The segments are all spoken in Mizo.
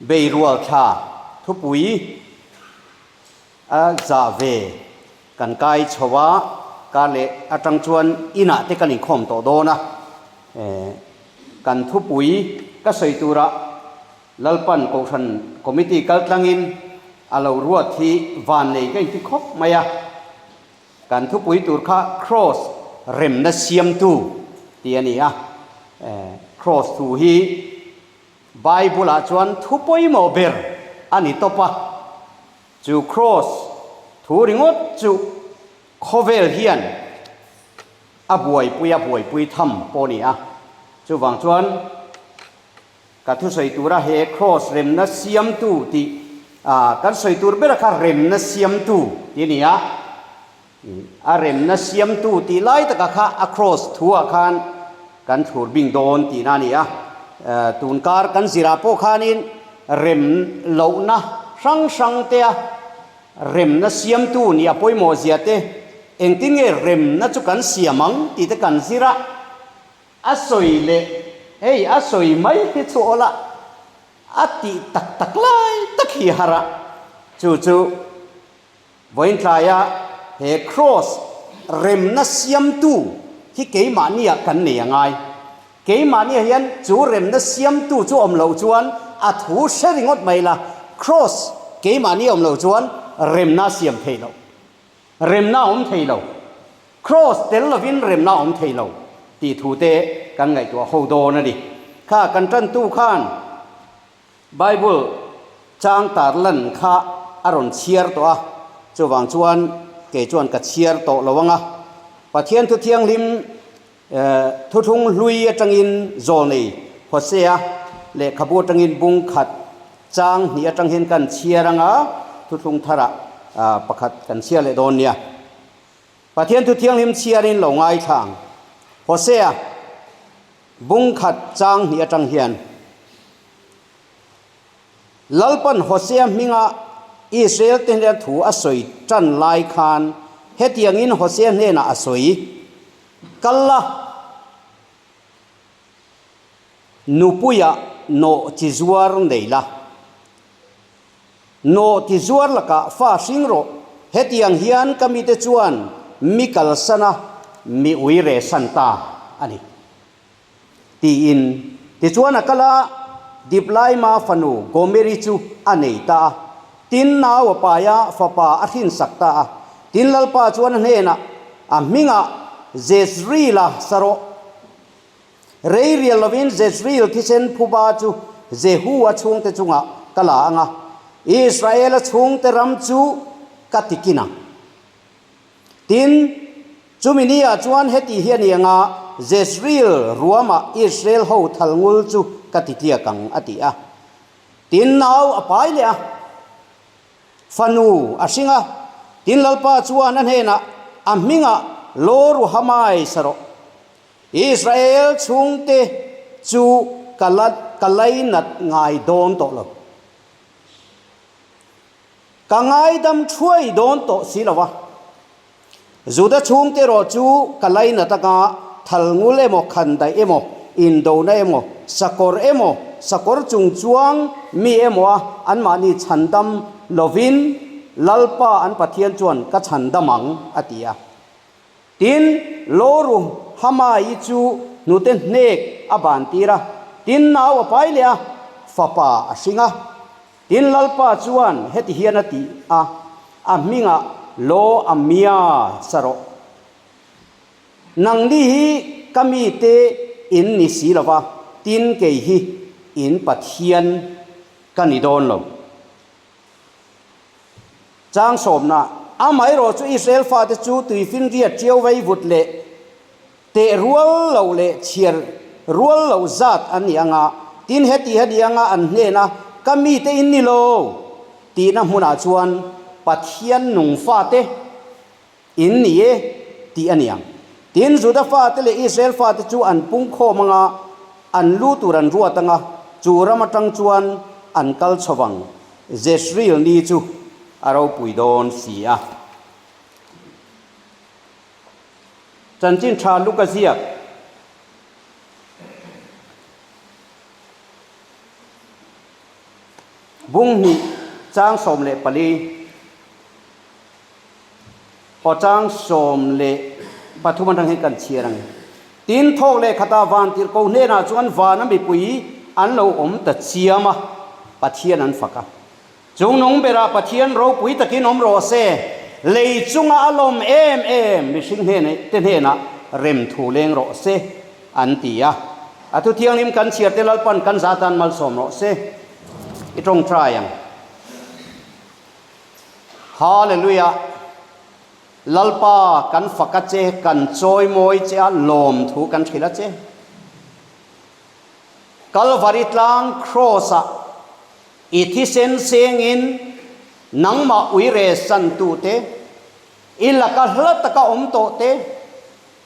Beirual thla thupui a zah ve kan kai chho a, kar leh atang chuan inah te kan inkhawm tawh dawn a, kan thupui ka sawi turah Lalpan Kohhran Committee kaltlangin a lo ruat hi vannei ka inti khawp mai a. Kan thupui tur kha Kraws remna siamtu tih a ni a. Kraws thu hi Bible-ah chuan thu pawimawh ber a ni tawp a. Chu Kraws thu ringawt chu khawvel hian a buaipui a buaipui tham pawh a ni a. Chuvang chuan. Ka thusawi tura he Kraws remna siamtu tih kan sawi tur bera kha remna siamtu tih a ni a. A remna siamtu tih lai taka kha a Kraws thuah khan kan thlur bing dawn tihna a ni a. Tunkar kan zirah pawh khanin rem lohna hrang hrang tea remna siamtu nih a pawimawh zia te, engtin nge remna chu kan siam ang tih te kan zir a. A sawi leh, hei a sawi mai hi chu aw la, a tih tak tak lai tak hi har a, chu chu vawiin tlaia he Kraws remna siamtu hi keimahnia kan nei a ngai. Keimahnia hian chu remna siamtu chu awm loh chuan a thu hre ringawt mai la, Kraws keimahnia awm loh chuan remna a siam theih loh. Remna awm thei lo. Kraws tel lovin remna awm thei lo tih thu te kan ngaihtuah ho dawn a ni. Kha kan tantu khan Bible chang tar lan kha a rawn chhiar tawh a, chuvang chuan kei chuan ka chhiar tawh lo ang a. Pathian thu thianghlim thuthlung hlui atangin zawlnei Hosea lehkhabu atangin bung khat chang hnih atang hian kan chhiar ang a, thuthlung tharah pakhat kan chhiar leh dawn nia. Pathian thu thianghlim chhiarin lo ngaithla ang. Hosea bung khat chang hnih atang hian Lalpan Hosea hminga Israel te hnena thu a sawi tan lai khan hetiangin Hosea hnenah a sawi, Kal la, nupuia nawh chi zuar nei la. Nawh ti zuar lakah fa hring rawh, hetiang hian ka mite chuan mi kalsan a, mi ui reh san ta a ni. Tiin. Tichuan a kal a, Diblaima fanu Gomeri chu a nei ta a. Tin nau a pai a, fapa a hrinsak ta a. Tin Lalpa chuan a hnenah, A hmingah Jezreel-a sa rawh. Rei rial lovin Jezreel thisen phuba chu Jehu-a chhungte chungah ka la ang a, Israel-a chhungte ram chu ka ti kin ang. Tin, chumi niah chuan heti hi a ni ang a, Jezreel ruamah Israel ho thalngul chu ka ti tliak ang, a ti a. Tin, nau a pai leh a, fanu a hring a. Tin, Lalpa chuan a hnenah, A hmingah Lo-ruhamai sa rawh. Israel chhungte chu ka la ka lainat ngai dawn tawh lo. Ka ngaidam thuai dawn tawh si lo a. Juda chhungte erawh chu ka lainat anga thalngul emaw khandaih emaw indona emaw sakawr emaw sakawr chung chuang mi emaw a anmahni chhandam lovin Lalpa an Pathian chuan ka chhandam ang a ti a. Tin, Loru Hamai chu hnute hnek a ban tir a, tin nau a pai leh a, fapa a hring a. Tin, Lalpa chuan heti hian a ti a, A hmingah Lo Amia sa rawh. Nangni hi ka mite in ni si lo va, tin kei hi in Pathian ka ni dawn lo. Chang sawmna, Amaherawh chu Israel fate chu tuifinriat ṭiau veivut leh teh rual loh leh chhiar rual loh zat an ni ang a, tin heti heti anga an hnena ka mite in ni lo tihna hmunah chuan Pathian nung fate in ni e tih a ni ang. Tin, Juda fate leh Israel fate chu an pungkhawm ang a, an lu tur an ruat ang a, chu ram atang chuan an kal chho vang. Jezreel ni chu a ropui dawn si a. Chanchin tha Luka ziak. Bung hnih chang 14 aw chang 13 atang hian kan chhiar ang. Tin, thawk leh khatah vantirhko hnenah chuan vana mipui an lo awm ta chiam a, Pathian an fak a. Chungnung berah Pathian ropui takin awm rawh se, lei chunga a lawm em em mihring hnenah te hnenah rem thu leng rawh se, an ti a. A thu thianghlim kan chhiar te Lalpan kan za tan malsawm rawh se. I tawngtai ang. Hallelujah! Lalpa kan fak a che, kan chawimawi che a, lawm thu kan hrilh a che. Kalvari tlang Kraws-ah I thisen sengin nangmah uire santute, i laka hla taka awm tawh te,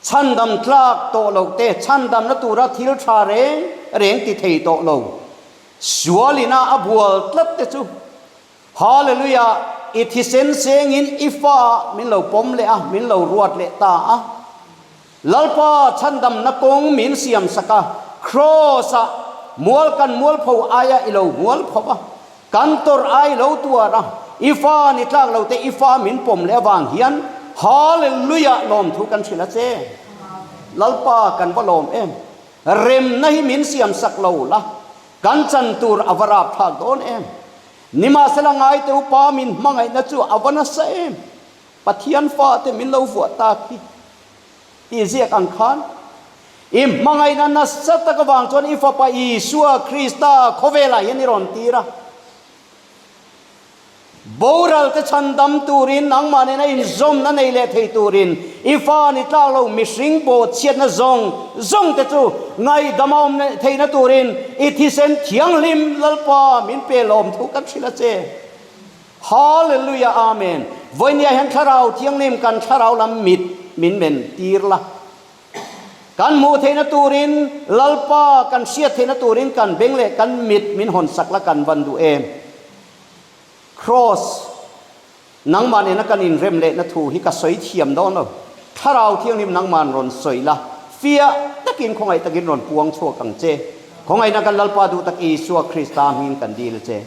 chhandam tlak tawh loh te, chhandamna tura thil tha reng reng ti thei tawh lo, sualina a bual tlat te chu Hallelujah! I thisen sengin i fa min lo pawm leh a, min lo ruat leh ta a. Lalpa chhandamna kawng min siam sak a, Kraws-ah mual kan mualpho aia i lo mualpho a, kan tawrh ai lo tuar a, i fa ni tlak lo te i fa min pawm leh avang hian Hallelujah lawmthu kan hrilh a che. Lalpa kan va lawm em! Remna hi min siam sak lo la, kan chan tur a va rapthlak dawn em! Nimahsela ngaite upa min hmangaihna chu a va nasa em! Pathian fate min lo vuah tak hi tih ziak ang khan, i hmangaihna nasa tak avang chuan i Fapa Isua Krista khawvelah hian i rawn tir a. Boral te chhandam turin nangmah nena inzawmna nei leh thei turin i fa ni tlak lo mihring bawhchhiatna zawng zawng te chu ngaihdam a awm theihna turin i thisen thianghlim Lalpa min pe lawm thu kan hrilh a che. Hallelujah Amen Vawinia hian Thlarau Thianghlim kan Thlarau lam mit min men tir la. Kan hmuh theihna turin Lalpa kan hriat theihna turin kan beng leh kan mit min hawn sak la kan van duh em. Cross nangmah nena kan inrem lehna thu hi ka sawi thiam dawn lo. Thlarau Thianghlim nangmahn rawn sawi la, fiah takin khawngaih takin rawn puang chhuak ang che. Khawngaihna kan Lalpa duh tak Isua Krista hmingin kan dil a che.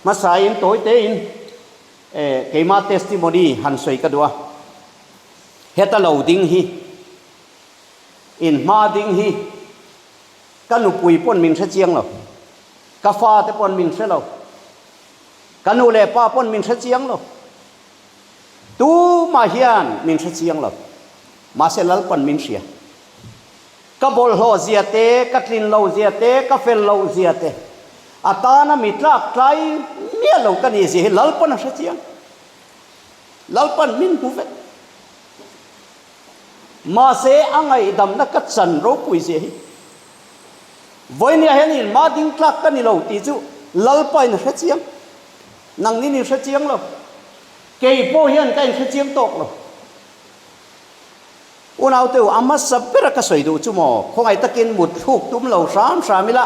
Hmasain tawi tein keima testimony han sawi ka duh a, heta lo ding hi, in hma ding hi ka nupui pawn min hre chiang lo, ka fate pawn min hre lo, ka nu leh pa pawn min hre chiang lo. Tumah hian min hre chiang lo, mahse Lalpan min hria. Ka bawlhhlawh zia te, ka tlin lo zia te, ka fel loh zia te, a tana mi tlak tlai miah lo ka nih zia hi Lalpan a hre chiang. Lalpan min hmu vek. Mahse a ngaihdamna ka chan ropui zia hi vawinia hian inmah ding tlak ka ni lo tih chu Lalpain a hre chiang. Nang nin in hre chiang lo. Kei pawh hian ka in hre chiang tawk lo. Unau teu, a hmasa bera ka sawi duh chu maw? Khawngaih takin mut thluk tum lo hram hram ila,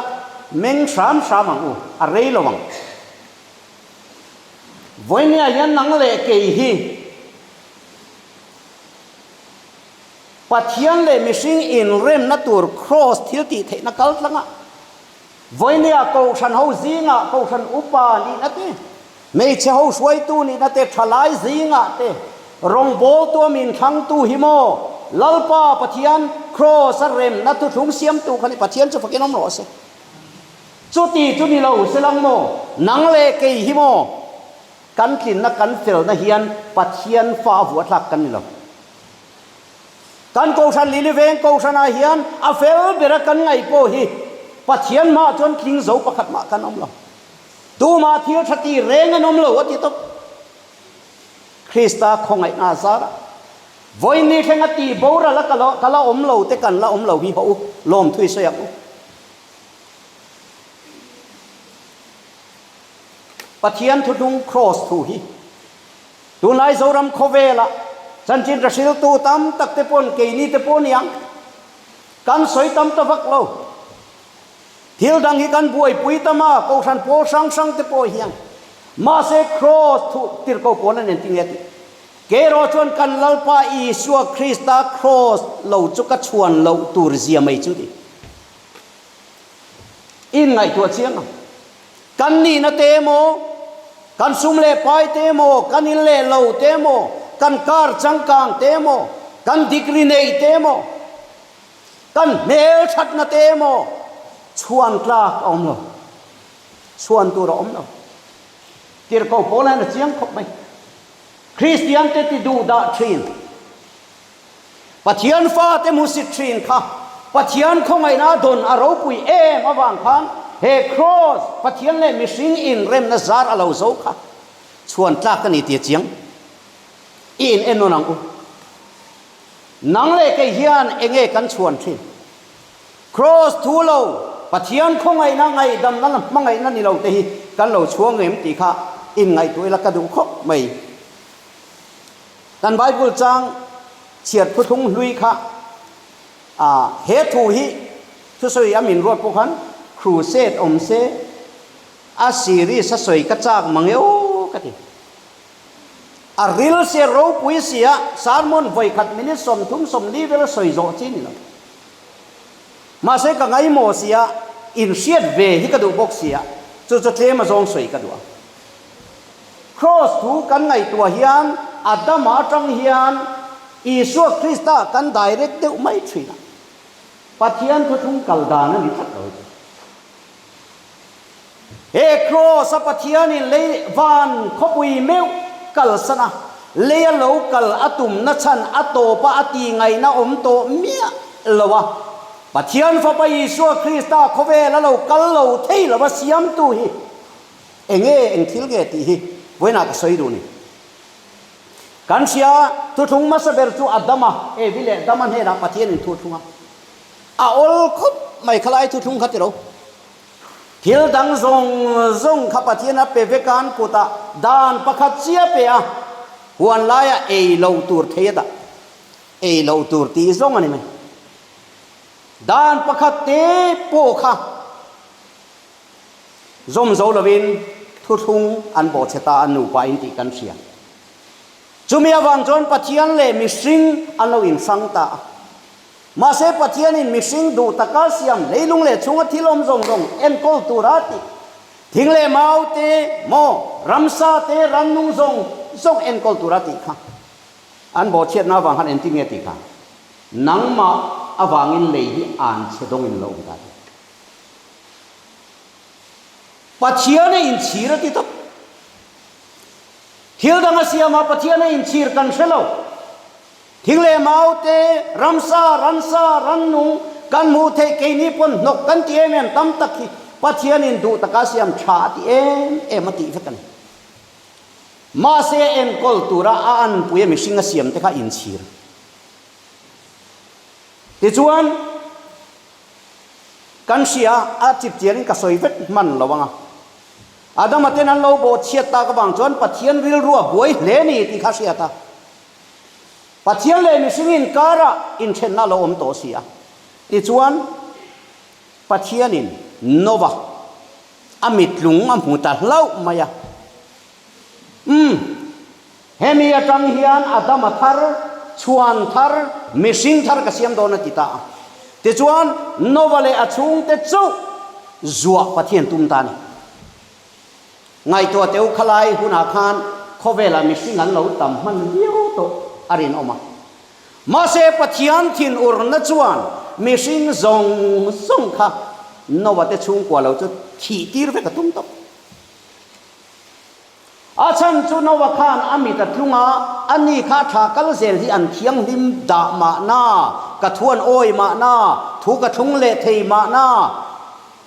meng hram hram ang u, a rei lo ang. Vawinia hian nang leh kei hi Pathian leh mihring inremna tur Kraws thil tih theihna kal tlangah Vawinia Kohhran ho zingah Kohhran upa nihna te, hmeichhe ho hruaitu nihna te, thalai zingah te, rawngbawltu a min thlangtu hi maw Lalpa Pathian Kraws a remna thuthlung siamtu kha ni Pathian chu fakin awm rawh se. Chuti chu ni lo se lang maw nang leh kei hi maw kan tlinna kan felna hian Pathian fa a vuahthlak kan ni lo. Kan Kohhran Lili Veng Kohhranah hian a fel bera kan ngaih pawh hi Pathian hmaah chuan tling zo pakhat mah kan awm lo. Tumah thil tha ti reng an awm lo a ti tawp. Krista khawngaihna a zar a, vawiin thleng a tih boral a ka la awm lo te kan la awm lo hi haw u, lawmthu i sawi ang u. Pathian thutlung Kraws thu hi Tunlai Zoram khawvelah chanchin ra hriltu tam tak te pawn keini te pawh niang kan sawi tam ta vak lo. Thil dang hi kan buaipui tam a, Kohhran pawl hrang hrang te pawh hian. Mahse Kraws thuh tirhko pawl an entir nge tih. Kei erawh chuan kan Lalpa Isua Krista Kraws lo chu ka chhuan loh tur zia mai chu ti. Inngaihtuah chiang ang. Kan nihna te emaw, kan sum leh pai te emaw, kan in leh lo te emaw, kan car changkang te emaw, kan degree nei te emaw, kan hmelthatna te emaw chhuan tlak a awm lo. Chhuan tur a awm lo. Tirhkoh pawl hian a chiang khawp mai. Kristian te ti duh dah thin. Pathian fate hmusit thin kha Pathian khawngaihna a dawn a ropui em avang khan he Kraws, Pathian leh mihring inremna zar a lo zo kha chhuan tlak a ni tih a chiang. I in en nawn ang u. Nang leh kei hian enge kan chhuan thin? Kraws thu lo, Pathian khawngaihna ngaihdamna la hmangaihna ni lo te hi kan lo chhuang em tih kha inngaihtuah ila ka duh khawp mai. Kan Bible chang chhiat phuthlung hlui kha a he thu hi thusawi a min ruat pawh khan crusade awm se a series a sawi ka chak mang e aw ka ti. A ril sia ropui sia sermon vawikhat minute 30 40 vel a sawi zawh chi ni lo. Mahse ka ngaimawh sia inhriat ve hi ka duh bawk sia chu chu tlem a zawng sawi ka duh a. Kraws thu kan ngaihtuah hian Adama atang hian Isua Krista kan direct deuh mai thin a, Pathian thuthlung kal dan a ni tlat lo chu. He kraws a Pathianin lei van khawpui meuh kalsan a, lei a lo kal a tumna chhan a tawpa a ti ngaihna awm tawh miah lo a, Pathian Fapa Isua Krista khawvel a lo kal lo thei lo a siamtu hi Enge eng thil nge tih hi vawiinah ka sawi duh ni. Kan hria, thuthlung hmasa ber chu Adama, Evi leh Adama hnenah Pathianin thu a thlung a. A awl khawp mai khalai thuthlung kha tilo. Thil dang zawng zawng kha Pathian a pe vek a an kutah dan pakhat chiah pe a, huan laia ei lo tur thei a dah. Ei lo tur tih zawng a ni mai. Dan pakhat te pawh kha. Zawm zo lovin thuthlung an bawhchhe ta a nupa in tih kan hria. Chumi avang chuan Pathian leh mihring an lo inhrang ta a. Mahse Pathianin mihring duh taka siam leilung leh chhunga thil awm zawng zawng enkawl tura tih, thing leh mau te, maw, ramsa te, rannung zawng zawng enkawl tura tih kha an bawhchhiatna avang khan engtin nge tih kha nangmah avangin lei hi an chhe dawngin lo awm ta tih. Pathian a inchhir a ti tawp. Thil dang a siam a, Pathian a inchhir kan hre lo. Thing leh mau te, ramsa, ransa, rannung kan hmuh theih keini pawn hnawk kan ti em em tam tak hi Pathianin duh taka siam tha a ti em em a tih vek a ni. Mahse enkawl tura a anpui a mihring a siam te kha inchhir. Tichuan. Kan hria a, chip chiarin ka sawi vek hman lo ang a. Adama ten an lo bawh chhiat tak avang chuan Pathian rilru a buai hle ni tih kha hriat a. Pathian leh mihring inkarah inthenna a lo awm tawh si a. Tichuan, Pathianin Noah a mitlung a hmu ta hlauh mai a. Umm, hemi atang hian Adama thar, chhuan thar, mihring thar ka siam dawn a ti ta a. Tichuan, Nova leh a chhungte chauh zuah Pathian tum ta a ni. Ngaihtuah teh u khalai hunah khan khawvelah mihring an lo tam hman viau tawh a rinawm a. Mahse, Pathian thinurna chuan mihring zawng zawng kha Nova te chhungkua lo chu thih tir vek a tum tawh. A chhan chu Noah khan a mit a tlung a, a ni kha a tha kal zel hi an thianghlim dah mahna, ka thu an awi mahna, thu ka thlung leh thei mahna,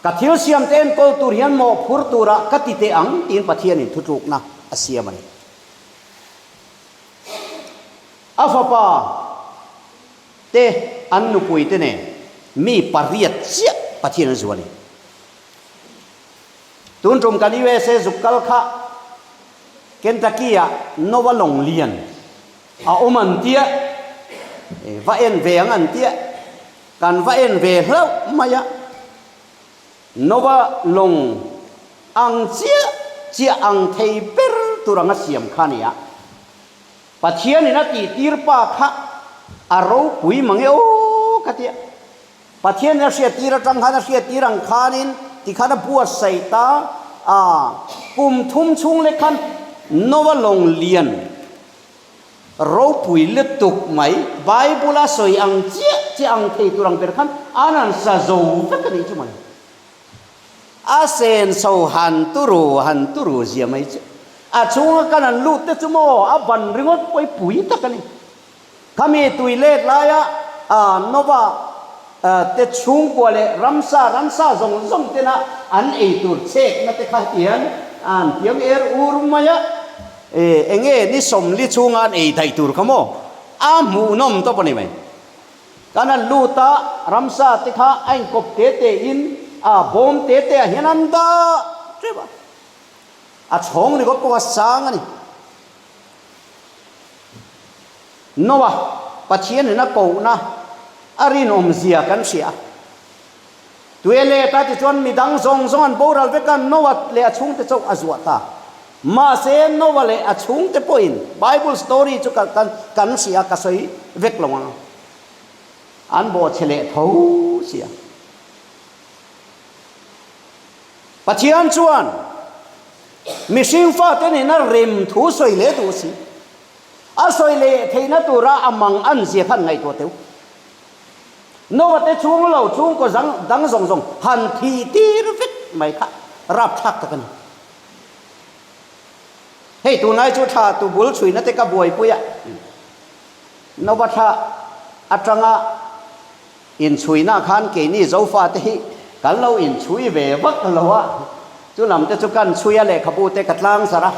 ka thil siam te enkawl tur hian mawhphur turah ka ti teh ang tiin Pathianin thutlukna a siam a ni. A fapa te an nupui te nen mi pariat chiah Pathian a zu a ni. Tun tum kan USA zuk kal kha Kentucky ah Nova lawng lian a awm an tia, va en ve ang an tia, kan va en ve hlauh mai a, Nova lawng ang chiah chiah ang thei ber tur anga siam kha a ni a, Pathianin a tihtir pa kha a ropui mang e aw ka tia. Pathian a hriattir atang khan a hriattir ang khanin Tikhan a buatsaih ta a, kum thum chhung lek khan Noa lawng lian ropui lutuk mai, Bible a sawi ang chiah chiah ang thei tur ang ber khan an han sa zo vek a nih chu mai. A senso han turu han turu zia mai chu. A chhunga kan han lut te chu maw a ban ringawt pawh hi pui tak a ni. Khami tui let laia Nova te chhungkua leh ramsa ransa zawng zawng tena an ei tur chhekna te kha heti hian an piang er ur mai a. Enge ni 40 chhunga an ei daih tur kha maw? A hmuhnawm tawp a ni mai. Kan han lut a, ramsa te kha a inkawp te te in a bawm te te ah hian an dah teuh a. A chhawng ringawt pawh a sang a ni. Noah, Pathianin a kohna a rinawmzia kan hria a. Tue let a tichuan midang zawng zawng an boral vek a, Noah leh a chhungte chauh a zuah ta. Mahse, Noah leh a chhungte pawhin Bible story chu kan kan hria, ka sawi vek lo ang. An bawhchhe leh tho sia. Pathian chuan mihring fate nena rem thu sawi leh duh si. A sawi leh theihna tura a mang an zia khan ngaihtuah teuh. Noah te chhung lo chhungkaw zang dang zawng zawng han thih tir vek mai kha rapthlak tak a ni. Hei tunlai chu thla tu bul chhuina te ka buaipui a, Noah thla atanga inchhuina khan keini Zofa te hi kan lo inchhui ve vak lo a, chu lam te chu kan chhui a lehkhabu te ka tlang zar a.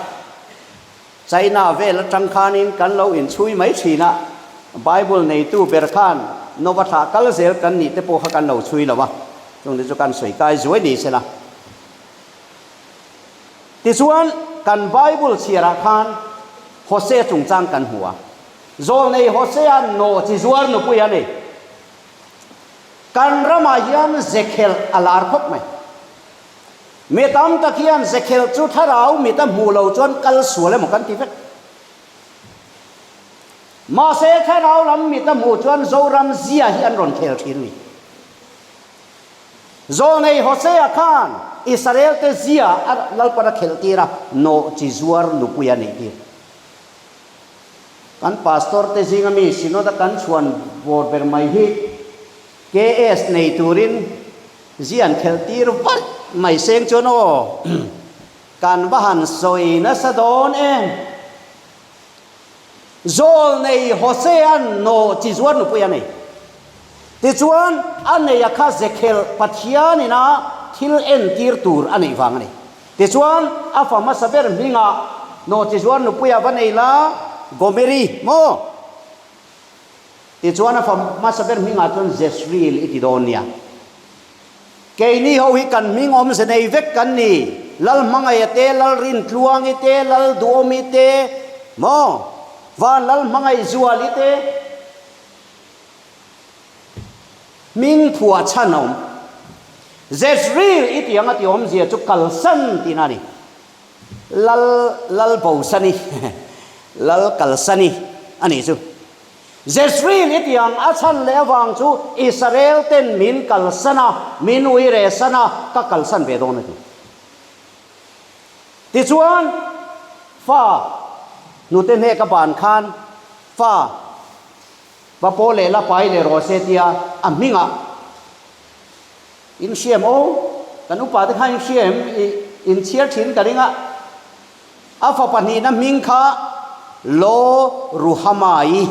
China vel atang khanin kan lo inchhui mai thin a, Bible neitu ber khan Nova thlah kal zel kan nih te pawh kha kan lo chhui lo a, chungte chu kan sawi kai zuai ni sela. Tichuan, kan Bible chhiarah khan Hosea chungchang kan hmu a, Zawlnei Hosea nawh chi zuar nupui a ni. Kan ramah hian zekhelh a lar khawp mai. Mi tam tak hian zekhelh chu thlarau mit a hmuh lo chuan kal sual emaw kan ti vek. Mahse thlarau lam mit a hmuh chuan Zoram zia hi an rawn khel thin a ni. Zawlnei Hosea khan Israel te zia a Lalpan a khelh tir a, nawh chi zuar nupui a neih tir. Kan pastor te zinga mi Synod a kan chhuan bawr ber mai hi KS nei turin Zian khelh tir vat mai seng chuan aw kan va han sawi nasa dawn em. Zawl nei Hosea'n nawh chi zuar nupui a nei. Tichuan a nei a kha zekhelh Pathianin a thil entir tur a neih vang a ni. Tichuan a fa hmasa ber hmingah nawh chi zuar nupui a va nei la Gomeri maw? Tichuan a fa hmasa ber hmingah chuan Jezreel i ti dawn nia. Keini ho hi kan hming awmze nei vek kan ni, Lal Hmangaia te, Lal Rintluangi te, Lal Duhawmi te, maw? Van Lal Hmangaih Zuali te. Hming phuah chhan a awm. Jezreel i tih anga tih awmzia chu kalsan tihna a ni. Lal Lal Bosani, Lal Kalsani a nih chu. Jezreel i tiang a chhan leh avang chu Israel ten min kalsan a, min uiresan a, ka kalsan ve dawn a ti. Tichuan, fa hnute hnek a ban khan fa va paw leh la pai leh rawh se tia a hmingah In hria em aw? Kan upa te kha in hria em? I in chhiar thin ka ring a. A fa pahnihna hming kha Lo Ruhamai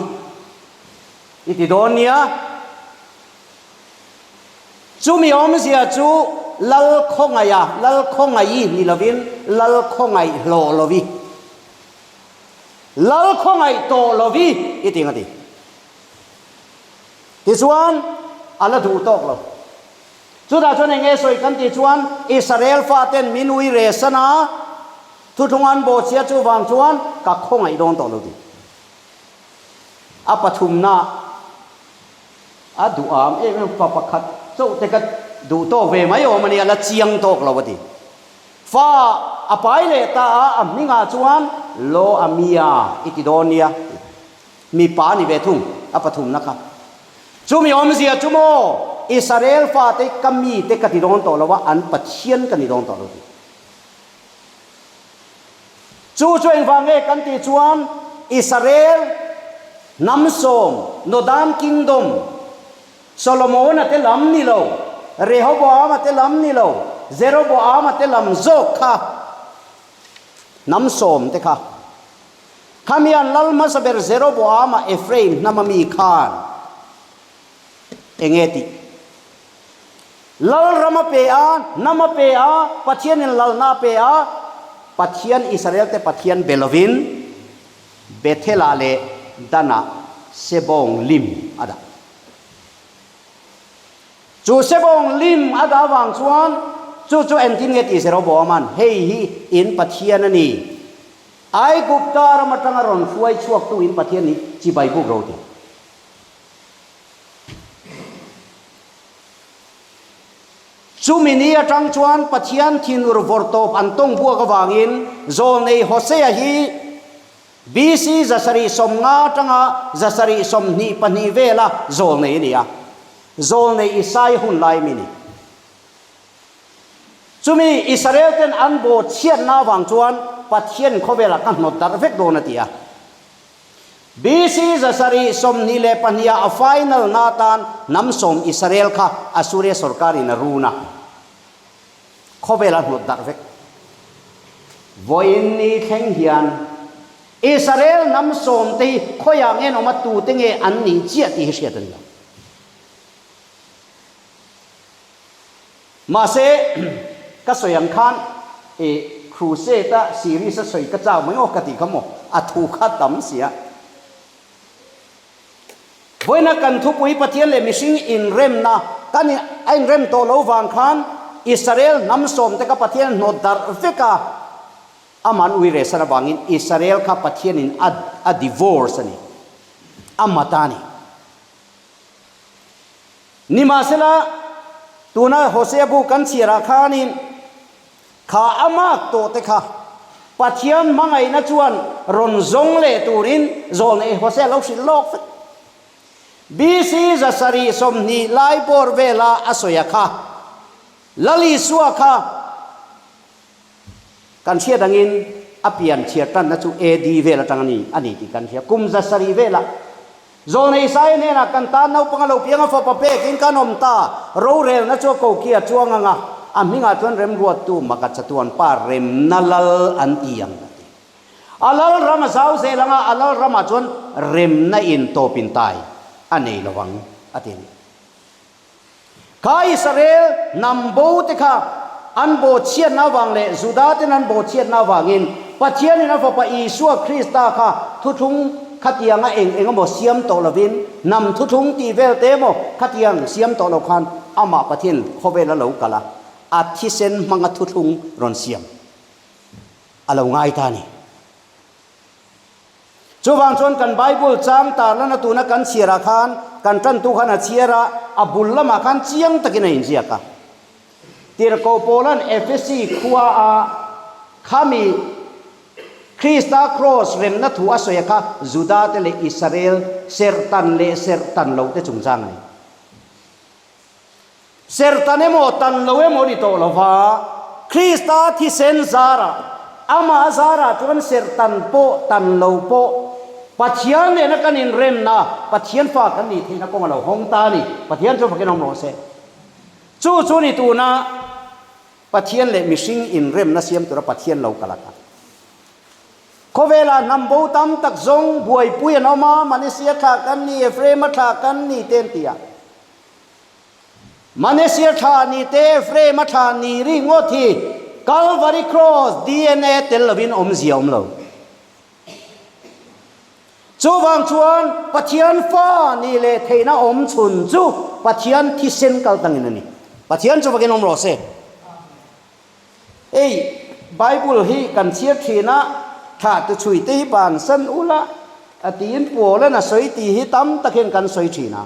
i ti dawn nia. Chumi awmzia chu Lal Khawngaiha, Lal Khawngaih ni lovin Lal Khawngaih hlawh lovi. Lal Khawngaih tawh lovi i ti nga ti. Tichuan, a la duh tawk lo. Chutah chuan eng nge sawi kan tih chuan Israel faten min ui re san a, thuthlung an bawhchhia chuvang chuan ka khawngaih dawn tawh lo tih. A pathumna a duham em em fa pakhat chauh te ka duh tawk ve mai awm a nia, la chiang tawk lo a ti. Fa a pai leh ta a, a hmingah chuan Lo Amia i ti dawn nia. Mipa a ni ve thung, a pathumna kha. Chumi awmzia chu maw? Israel fate ka mite ka ti dawn tawh lo a, an Pathian ka ni dawn tawh lo ti. Chu chu engvang nge kan tih chuan Israel hnam sawm, Northern Kingdom, Solomona te lam ni lo, Rehoboama te lam ni lo, Jeroboama te lam zawk kha hnam sawm te kha. Khami an lal hmasa ber Jeroboama Ephraim hnama mi khan enge tih? Lal ram a pe a, hnam a pe a, Pathianin lalna a pe a, Pathian Israel te Pathian be lovin Bethel-ah leh Dan-ah sebawng lim a dah. Chu sebawng lim a dah avang chuan chu chu engtin nge tih Jeroboam-a'n, Hei hi in Pathian a ni. Aigupta ram atanga rawn hruai chhuaktu in Pathian ni chibai buk ro ti. Chumi ni atang chuan Pathian thinur vawrtawp an tawng buak avangin Zawlnei Hosea hi BC 750 atanga 722 vela zawlnei a ni a, Zawlnei Isaia hun lai mi ni. Chumi Israel ten an bawh chhiatna avang chuan Pathian khawvelah ka hnawt darh vek dawn a ti a. BC 722 ah a final na atan hnam sawm Israel kha Assuria sorkarin a run a, khawvel a hnawt darh vek. Vawiin ni thleng hian Israel hnam sawm te hi khawiah nge an awm a, tute nge an nih chiah tih hi hriat a ni lo. Mahse, ka sawi ang khan i Crusade-a series a sawi ka chau mai aw ka tih kha maw, a thu kha tam sia. Vawiina kan thupui Pathian leh mihring inremna kan a inrem tawh lo vang khan Israel hnam sawmte kha Pathian hnawt darh vek a, aman ui rehsan avangin Israel kha Pathianin a a divorce a ni, a mat a ni. Nimahsela, tuna Hosea bu kan chhiarah khanin kha a mark tawhte kha Pathian hmangaihna chuan rawn zawng leh turin zawlnei Hosea lo hrilh lawk vek. BC 720 lai bawr vela a sawi a kha, Lal Isua kha kan hriat angin a pian chhiar tanna chu AD vel atang a ni a ni tih kan hria. Kum 700 velah Zawlnei Isaia hnenah kan tan naupang a lo piang a, fapa pekin kan awm ta, rorelna chu a koki a chuang ang a, a hmingah chuan remruattu maka chatuan pa remna lal an ti ang a ti. A lal ram a zau zel ang a, a lal ramah chuan remna in tawp in tai a nei lo ang a ti a ni. Kha Israel hnam bo te kha an bawhchhiatna avang leh Juda ten an bawhchhiatna avangin Pathianin a Fapa Isua Krista kha thuthlung khatianga eng eng emaw siam tawh lovin hnam thuthlung tih vel te emaw khatiang siam tawh lo khan amah Pathian khawvela lo kal a, a thisen hmanga thuthlung rawn siam a lo ngai ta a ni. Chuvang chuan kan Bible chang tarlana tuna kan chhiarah khan kan tantu khan a chhiar a, a bul lamah khan chiang takin a inziak a. Tirhkoh Paula'n Efesi khua a khami Krista Kraws remna thu a sawi a kha Judate leh Israel serhtan leh serhtan lote chungchang a ni. Serhtan emaw tan lo emaw ni tawh lova, Krista thisen zarah, amah zarah chuan serhtan pawh tan lo pawh Pathian nena kan inremna, Pathian fa kan nih theihna kawng a lo hawng ta a ni. Pathian chu fakin awm rawh se. Chu chu ni tuna Pathian leh mihring inremna siam tura Pathian lo kal a kha. Khawvelah hnam bo tam tak zawng buaipui an awm a, Manesia thlah kan ni, Ephraim-a thlah kan ni te an ti a. Manesia thla ni te Ephraim-a thla ni ri ngawt hi Calvary Cross DNA tel lovin awmzia awm lo. Chuvang chuan Pathian fa ni leh theihna awm chhun chu Pathian thisen kal tangin a ni. Pathian chu vakin awm rawh se. Hei Bible hi kan chhiar thin a, thlah tu chhui te hi bansan ula a tiin Paul-an a sawi tih hi tam tak hian kan sawi thin a.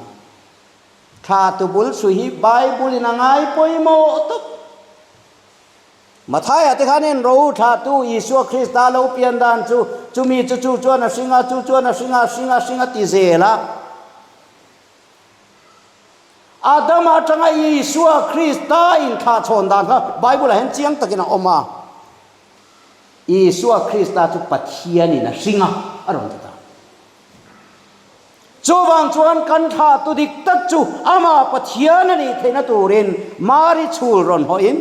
Thla tu bul chhui hi Bible in a ngai pawimawh tawp. Mathaia te khan en ro thla tu Isua Krista lo pian dan chu chumi chu chu chuan a hring a, chu chuan a hring a, a hring a, a hring a ti zel a. Adama atanga Isua Krista inthlahchhawn dan kha Bible-ah hian chiang takin a awm a. Isua Krista chu Pathianin a hring a, a rawn ti ta. Chuvang chuan kan thlah tu dik tak chu amah Pathian a nih theihna turin Mari chhul rawn hawhin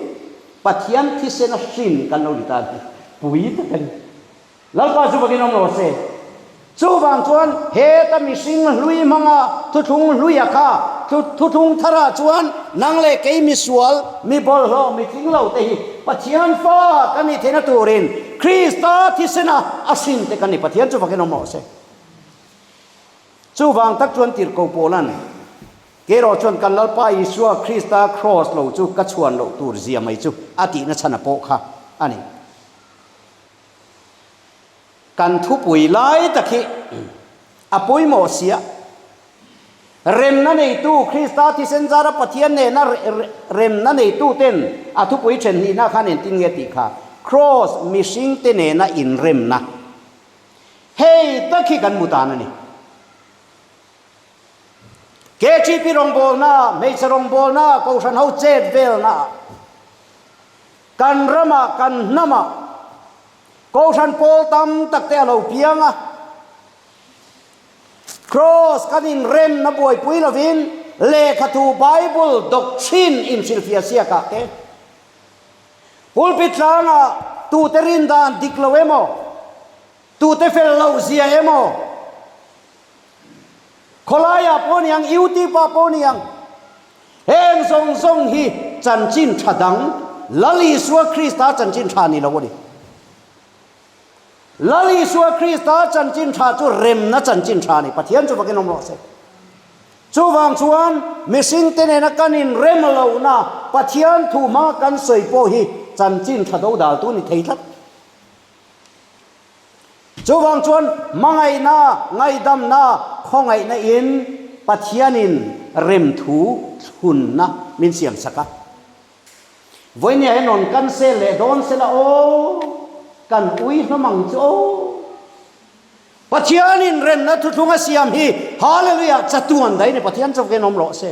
Pathian thisena hrin kan lo ni ta a ni. Pui tak a ni. Lalpa chu vakin awm lo se. Chuvang chuan heta mihring hlui hmanga thuthlung hluia kha thuthlung tharah chuan nang leh kei misual, mi bawlhhlawh, mi tling lo te hi Pathian fa kan nih theihna turin Krista thisena a hrin te kan ni. Pathian chu vakin awm rawh se. Chuvang tak chuan tirhkoh Paula'n, Kerawh chuan kan Lalpa Isua Krista kraws lo chu ka chhuan loh tur zia mai chu a tihna chhan a pawh kha a ni. Kan thupui lai tak hi a pawimawh sia. Remna neitu Krista thisen zara Pathian nena remna neitu ten a thupui then hnihna khan engtin nge tih kha Kraws mihringte nena inremna hei tak hi kan hmu tan a ni. KTP rawngbawlna, hmeichhe rawngbawlna, Kohhran ho chet velna Kan ramah, kan hnamah Kohhran pawl tam tak te a lo piang a. Kraws kan inremna buaipui lovin lehkhathu Bible doctrine inhrilhfiah siakah te, pulpit tlangah tute rindan dik lo emaw, tute fel loh zia emaw, Khawlaiah pawh ni ang, YouTube ah pawh ni ang, heng zawng zawng hi chanchin tha dang, Lal Isua Krista chanchin tha ni lo a ni. Lal Isua Krista chanchin tha chu remna chanchin tha a ni, Pathian chu vakin awm rawh se. Chuvang chuan mihringte nena kan inrem lohna Pathian thu hma kan sawi pawh hi chanchin tha dodaltu ni thei tlat. Chuvang chuan hmangaihna, ngaihdamna, khawngaihna in Pathianin remthu thlunna min siam sak a. Vawinia hian rawn cancel leh dawn sela aw, kan ui hlawm ang chu aw. Pathianin remna thuthlung a siam hi Hallelujah chatuan daih ni Pathian chauhin awm rawh se.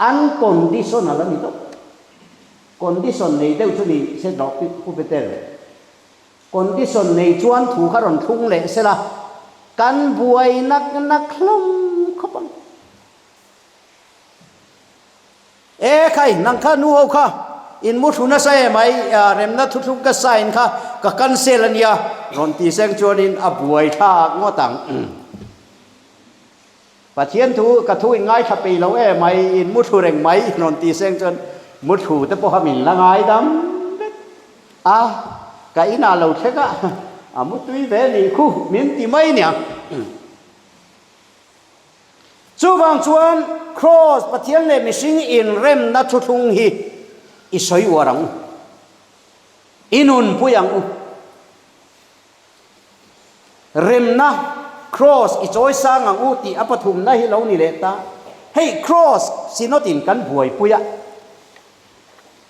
Unconditional a ni tawp. Condition nei deuh chu ni se rawh Pu Peter. Condition nei chuan thu kha rawn thlung leh sela, kan buai nak nak hlawm khawp ang. E khai, nang kha nu ho kha in mu thlu nasa em ai, remna thuthlung ka sign kha ka cancel a nia, rawn ti seng chuanin a buai thlak ngawt ang. Pathian thu ka thu in ngaithla peih lo em mai, in mu thlu reng mai rawn ti seng chuan mu thlu te pawha min la ngai dam vek a, ka inah lo thleng a, a mu tui ve nih khu min ti mai nia. Chuvang chuan Kraws Pathian leh mihring inremna thuthlung hi i sawi uar ang u, i nunpui ang u. Remna, Kraws i chawi sang ang u tih a pathumna hi lo ni leh ta. Hei Kraws Synod in kan buaipui a,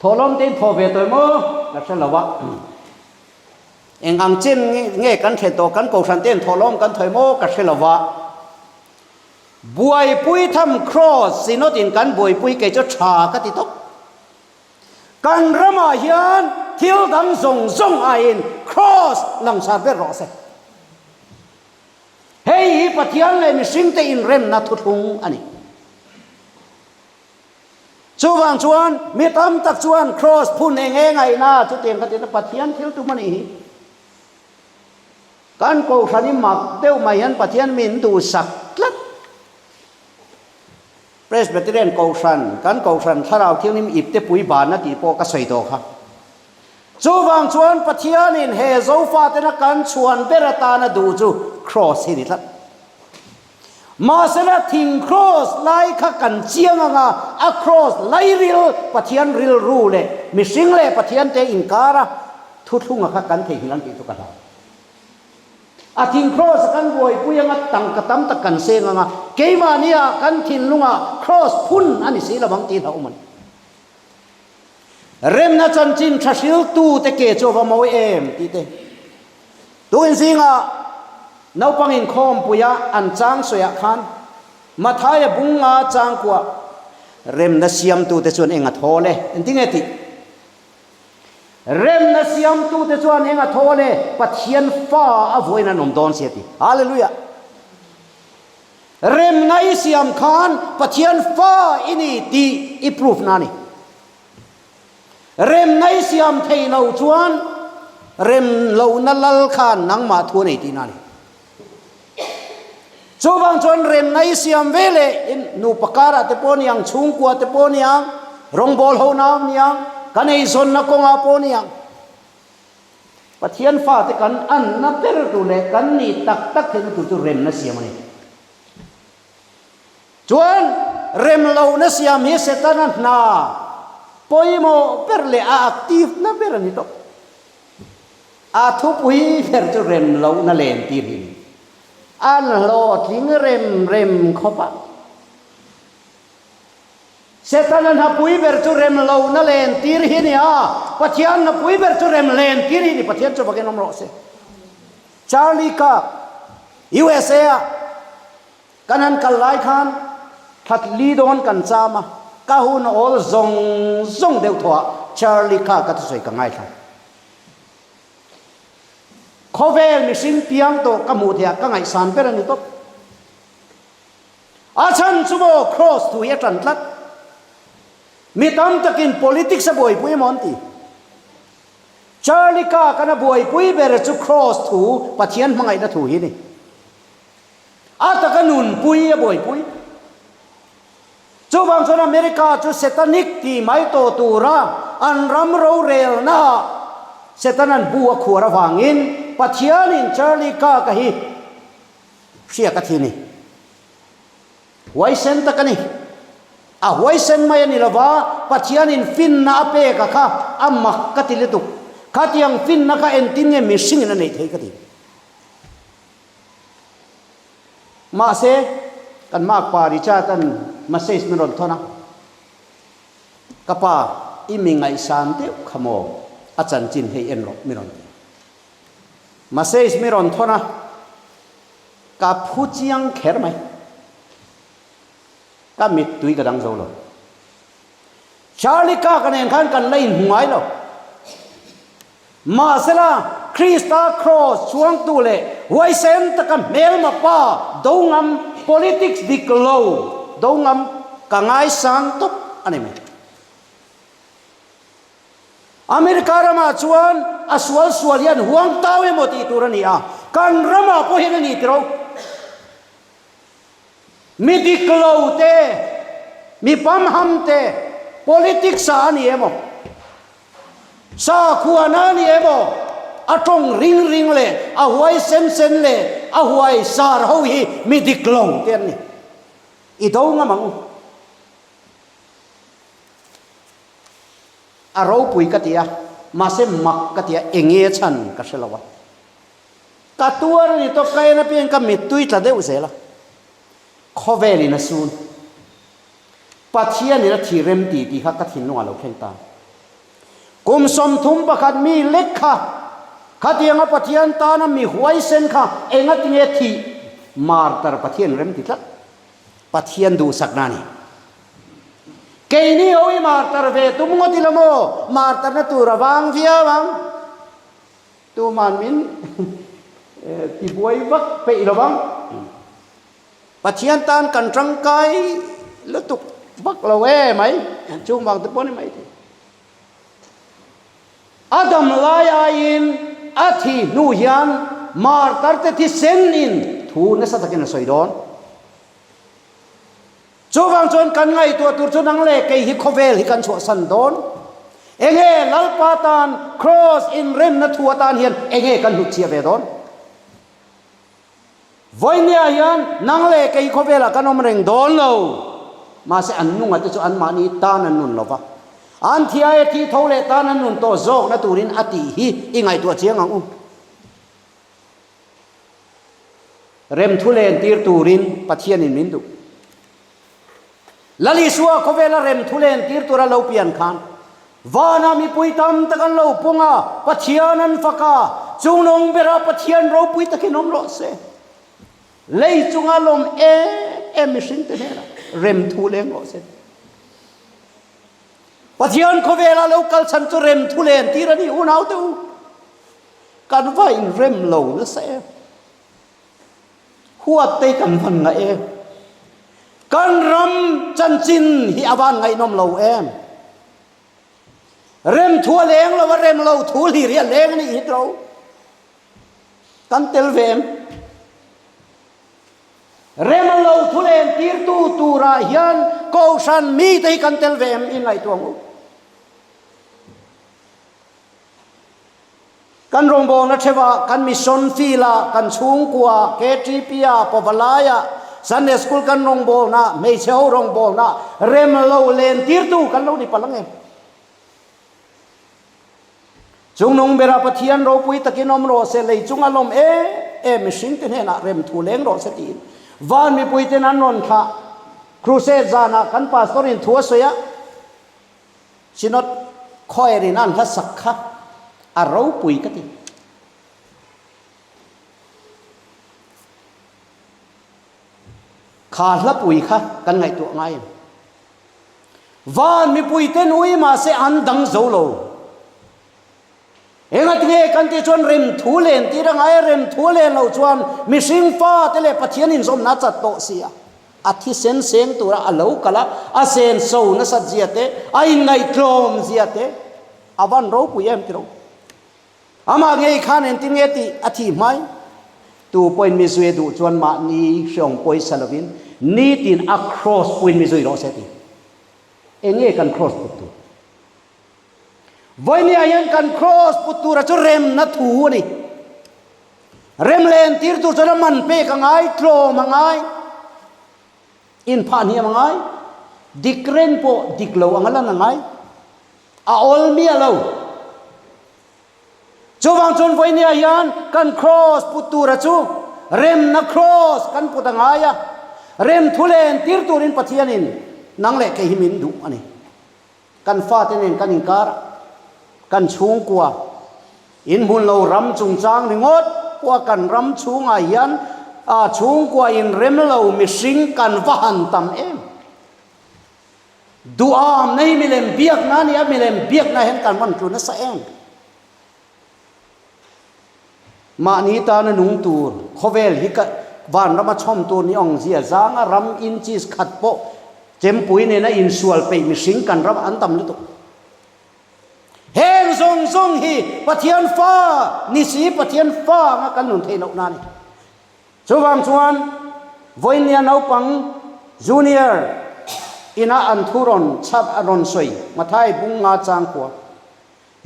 thawhlawm te in thaw ve tawh emaw ka hre lo a, eng ang chen nge kan thlen tawh kan kohhran te in thawhlawm kan thaw emaw ka hre lo a, buaipui tham Kraws Synod in kan buaipui kei chu tha ka ti tawp. Kan ramah hian thil dang zawng zawng aiin Kraws langsar ber rawh se. Hei hi Pathian leh mihringte inremna thuthlung a ni. Chuvang chuan mi tam tak chuan Kraws phun eng eng ngaihna chutiang kha tina Pathian thil tum a nih hi. Kan kohhran i mak deuh mai hian Pathian min duhsak tlat. Presbyterian Kohhran, kan Kohhran Thlarau Thianghlim ipte pui banna tih pawh ka sawi tawh kha. Chuvang chuan Pathianin he Zofatena kan chhuan ber atana duh chu Kraws hi ni tlat. Mahsela thing Kraws lai kha kan chiang anga a Kraws lairil Pathian rilru leh mihring leh Pathiante inkara thuthlunga kha kan theihnghilh ang tih chu ka hlau. A thing kraws a kan buaipui anga tangka tam tak kan seng anga keimahnia kan thinlungah kraws phun a ni si lo ang tih hlauh a ni. Remna chanchin tha hriltute ke chu a va mawi em tih te tuin zingah naupang inkhawmpuia an chang sawiah khan Mathaia bunga changkuah. Remna siamtute chuan eng a thawl e? Engtinge tih? Remna siamtute chuan eng a thawl e? Pathian fa a vawiin an awm dawn si a ti. Hallelujah! Remna i siam khan Pathian fa i ni tih i proof na a ni. Remna i siam thei lo chuan rem lohna lal khan nangmah thu a nei tihna a ni. Chuvang chuan remna i siam ve leh in nupa karah te pawh niang, chhungkua te pawh niang, rawngbawl ho nau niang, kan eizawnna kawngah pawh niang, Pathian fate kan anna ber tur leh kan nih tak tak theihna tur chu remna siam a ni. Chuan rem lohna siam hi Setana hna pawimawh ber leh a active na ber a ni tawh. A thupui ber chu rem lohna len tir hi a ni. An hlawhtling rem rem khawp a. Setana hnapui ber chu rem lohna len tir hi a ni a, Pathian hnapui ber chu rem len tir hi a ni. Pathian chu vakin awm rawh se. Charlie Kirk, USA a Kan han kal lai khan thlat li dawn kan cham a, ka hun awl zawng zawng deuh thaw ah Charlie kha ka thusawi ka ngaithla. Khawvel mihring piang tawh ka hmuh theih ah ka ngaihsan ber a ni tawp. A chhan chu maw Cross thu hi a tan tlat. Mi tam takin politics a buaipui emaw an ti. Charlie kha kan a buaipui ber chu Cross thu Pathian hmangaihna thu hi a ni. A taka nunpui a buaipui. Chuvang chuan America chu Satanic tih mai tawh tura an ram rorelna ah Setanan bu a khuar avangin Pathianin Charlie Kirk-a hi hriak a thi ni. Huaisen tak a ni. A huaisen mai a ni lova, Pathianin finna a pek a kha a mak ka ti lutuk. Khatiang finna kha engtin nge mihringin a neih theih ka ti. Mahse, kan makpa Richard-a'n message min rawn thawn a, Ka pa, i mi ngaihsan deuh kha maw? A chanchin hei en rawh mi rawn ti. Message mi rawn thawn a, ka phu chiang kher mai. Ka mittui ka dang zo lo. Charlie Kirk-a nen khan kan la inhmu ngai lo. Mahsela, Krista Kraws chhuangtu leh huaisen taka hmelma pa do ngam politics dik lo do ngam ka ngaisang tawp a ni mai. America ramah chuan a sual sual hian huang tau emaw tih tur a ni a, kan ramah pawh hian a ni tiro. Mi dik lo te, mi pamham te, politics ah a ni emaw, Sakhuana a ni emaw, a tawng ring ring leh a huai sen sen leh a huai sar ho hi mi dik lo te an ni. I do ngam ang u. A ropui ka ti a, mahse mak ka ti a, enge chhan ka hre lo a. Ka tuar a ni tawp, ka en apiang ka mittui tla deuh zel a. Khawvelin a sun. Pathianin a thi rem ti tih kha ka thinlungah lo thleng ta. Kum 31 mi lek kha, khatianga Pathian tana mi huaisen kha engatinge thih martar Pathian rem ti tlat. Pathian duhsakna a ni. Keini ho hi martar ve tum ngawt ila maw? Martarna tur a vang viau ang. Tuman min tibuai vak peih lo vang. Pathian tan kan tangkai lutuk vak lo e mai, chung vang te pawh a ni mai thei. A dam lai aiin a thi hnu hian martar te thisen in thu nasa takin a sawi dawn. Chuvang chuan kan ngaihtuah tur chu nang leh kei hi khawvel hi kan chhuahsan dawn. Enge Lalpa tan Kraws inremna thu atan hian enge kan hnutchhiah ve dawn? Vawinia hian nang leh kei khawvelah kan awm reng dawn lo. Mahse an nunga te chu anmahni tan an nun lova. An thiaia thi tho leh tan an nun tawh zawkna turin a tih hi i ngaihtuah chiang ang u. Remthu len tir turin Pathianin min duh. Lal Isua khawvela remthu len tir tura lo pian khan vana mipui tam tak an lo pung a, Pathian an fak a, chungnung berah Pathian ropui takin awm rawh se. Lei chunga lawm em em mihringte hnenah remthu leng rawh se. Pathian khawvela lo kal chhan chu rem thu len tir a ni unaute u. Kan va inrem lo nasa em. Huat te kan van ngaih em. Kan ram chanchin hi a van ngaihnawm lo em. Rem thu a leng lo a, rem lo thu hlir hi a leng a nih hi tro. Kan tel ve em? Rem lo thu len tirtu turah hian Kohhran mite hi kan tel ve em? I ngaihtuah ang u. Kan rawngbawlna theuhah, kan mission field-ah, kan chhungkuaah, KTP-ah, Pavalaiah, Sunday School kan rawngbawlnaah, hmeichhe ho rawngbawlnaah rem lo len tirtu kan lo ni palh ang em? Chungnung berah Pathian ropui takin awm rawh se, lei chunga lawm em em mihringte hnenah rem thu leng rawh se tiin van mipuiten an rawn thlah. Crusade zanah kan pastor-in thu a sawi a. Synod choir in an hla sak kha a ropui ka ti. Kha hlapui kha kan ngaihtuah ngai em? Van mipui ten ui mahse an dang zo lo. Engatinge kan tih chuan rem thu len tir a ngai a, rem thu len loh chuan mihring fa te leh Pathian inzawmna a chat tawh si a. A thisen seng tura a lo kal a, a sen so nasat zia te, a inngaihtlawm zia te a van ropui em tiro. Amah ngei khan engtin nge tih a thih hmai? Tu pawhin mi zui a duh chuan mahni hreawm pawisa lovin nitin a cross puiin mi zui rawh se ti. Enge kan cross put tur? Vawinia hian kan cross put tura chu remna thu a ni. Rem len tir tur chuan a man pek a ngai, tlawm a ngai, inphah hniam a ngai, dik reng pawh dik lo anga lan a ngai. A awl miah lo. Chuvang chuan vawinia hian kan cross put tura chu remna cross kan put a ngai a, rem thu len tir turin Pathianin nang leh kei hi min duh a ni. Kan fate nen kan inkar a, kan chhungkua inhmun lo ram chungchang ringawt pawha kan ram chhungah hian a chhungkua inrem lo mihring kan va han tam em. Duham nei milem biakna a ni a, milem biakna hian kan rawn tlu nasa em. Mahni tana nung tur khawvel hi ka vanrama chhawm tur ni awng zia zanga ram inches khat pawh chempui nena insual peih mihring kan ram an tam lutuk. Heng zawng zawng hi Pathian fa ni si Pathian fa anga kan nun theih loh na a ni. Chuvang chuan vawinia naupang junior ina an thu rawn chhap a rawn sawi Mathai bung nga chang kua.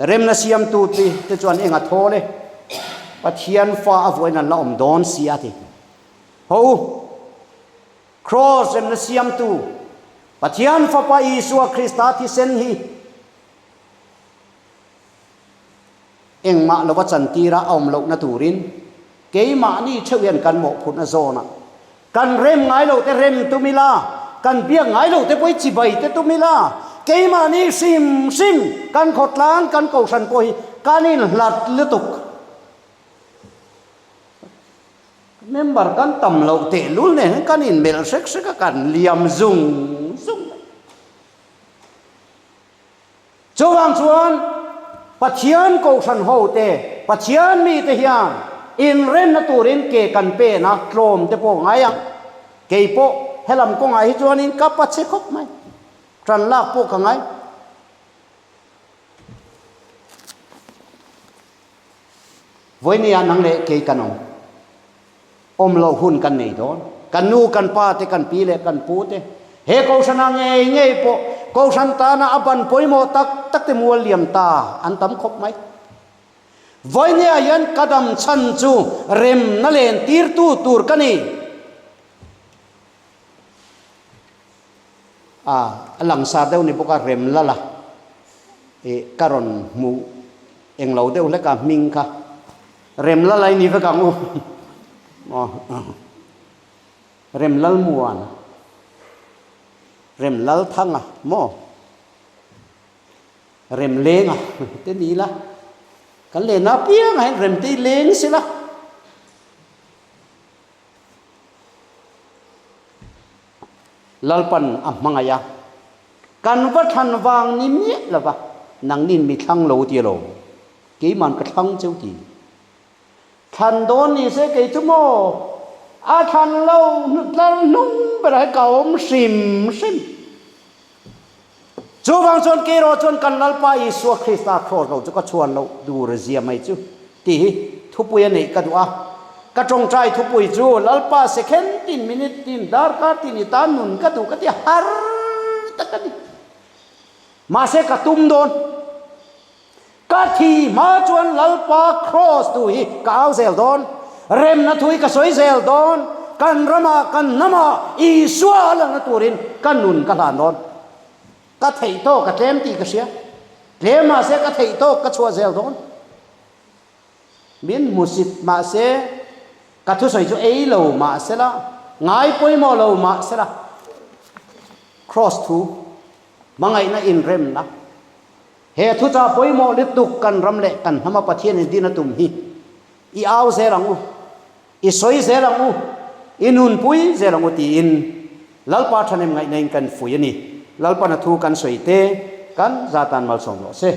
Remna siamtu te te chuan eng a thawl e, Pathian fa a vuain an la awm dawn si a ti. Ho u, Kraws remna siamtu Pathian Fapa Isua Krista thisen hi engmah lova chantira a awm lohna turin keimahni theuh hian kan mawhphurhna zawnah Kan rem ngai lo te rem tum ila, kan biak ngai lo te pawh hi chibai te tum ila, keimahni hrim hrim kan khawtlang kan kohhran pawh hi kan inhlat lutuk. Member kan tam loh tehlul nen hian kan inmelh hrek hrek a, kan liam zung zung mai. Chuvang chuan Pathian kohhran hote, Pathian mite hian inremna turin ke kan pen a, tlawm te pawh ngai ang. Kei pawh helam kawngah hi chuanin ka pa che khawp mai, tan lak pawh ka ngai. Vawinia nang leh kei kan awm. Awm loh hun kan nei dawn. Kan nu, kan pa te, kan pi leh kan pu te, he kohhrana ngei ngei pawh kohhran tana a ban pawimawh tak tak te mual liam ta an tam khawp mai. Vawinia hian ka dam chhan chu remna len tirtu tur ka ni. A, a langsar deuh ni bawk a, rem lal a, ih ka rawn hmuh englo deuh hlek a hming kha. Rem lal a i ni vek ang u. Aw, rem lal muan, rem lal thang a maw, rem leng a te ni la, kan len apiangah hian rem te i leng sela. Lalpan a hmangaih a. Kan va thlan vang ni miah lova, nangnin mi thlang lo ti alo, keiman ka thlang cheu ti. Thlan dawn ni se kei chu maw, a thlan lo tlar hnung berah hi ka awm hrim hrim. Chuvang chuan keiraw chuan kan Lalpa Isua Krista kraws lo chu ka chhuan loh dur zia mai chu tih hi thupui a neih ka duh a. Ka tawngtai thupui chu Lalpa second tin, minute tin, darkar tin i tan nun ka duh ka ti har tak a ni. Mahse ka tum dawn. Ka thi hma chuan Lalpa kraws tu hi ka au zel dawn, remna thu hi ka sawi zel dawn, kan ramah, kan hnamah Isua a lanna turin ka nun ka hlan dawn. Ka theih tawk a tlem tih ka hria, tlem mahse ka theih tawk ka chhuah zel dawn. Min hmusit mahse ka thusawi chu ei lo mahsela, ngai pawimawh lo mahsela, kraws thu hmangaihna inremna, He thuchah pawimawh lutuk kan ram leh kan hnama Pathian in din a tum hi i au zel ang u, i sawi zel ang u, i nunpui zel ang u tiin Lalpa thahnem ngaihna in kan fui a ni. Lalpana thu kan sawi te kan zatan malsawm rawh se.